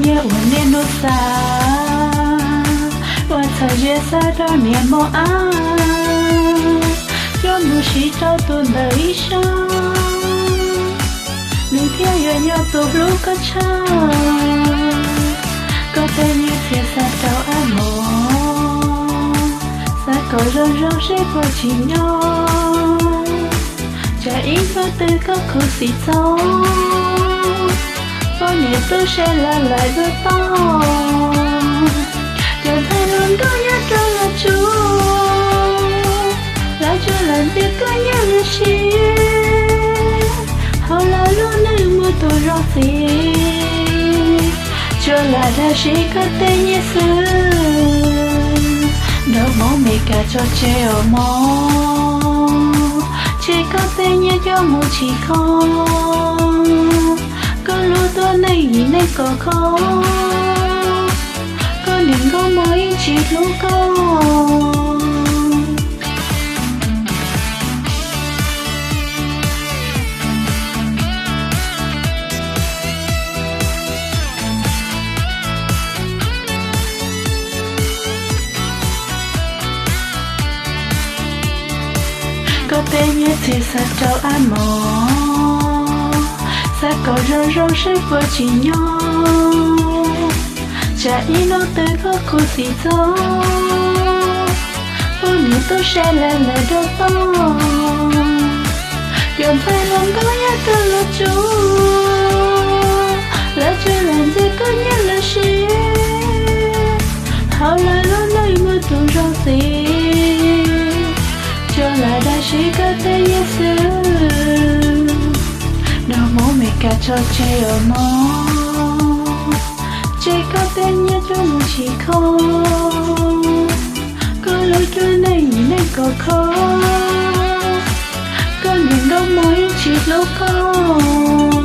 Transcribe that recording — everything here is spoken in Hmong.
Niag uas niaj hnub xav ua txhawm zia xav rau niam mos ab, coj mus siv rau tus ntawm ib sab, nws thiaj yuav yog tus hlub koj tshaj. Koj tej nyiaj txiag xav rau ab mos, xav kom zoo zoo seb puas tsim nyog, tsam ib hnub twg koj khuv xim txog, poj niam tub se los lawm dua toj. Cov ntxhais hluas nkauj nyob rau los tsuas, lawv tsuas lam ntxias koj nyiaj lub siab. Hauv lawv lub neej muaj tus zoo txiv, tsuas lam dag siv koj tej nyiaj xwb. Nrog Hmoob Mes Kas tso tseg os mog, tseg koj tej nyiaj coj mus tsim kho koj lub tuab neej yim neej kom kho, koj niam nkauj mos ib tsis hlub koj. Koj tej nyiaj txiag xav rau ab mos, xav kom zoo zoo seb puas tsim nyog, tsam ib hnub twg koj khuv xim txog, poj niam tub se los lawm dua toj. Cov ntxhais hluas nkauj nyob rau los tsuas, lawv tsuas lam ntxias koj nyiaj lub siab. Hauv lawv lub neej muaj tus zoo txiv, tsuas lam dag siv koj tej nyiaj xwb. Nrog Hmoob Mes Kas tso tseg os mog, tseg koj tej nyiaj coj mus tsim kho koj lub tuab neej yim neej kom kho, koj niam nkauj mos ib tsis hlub koj.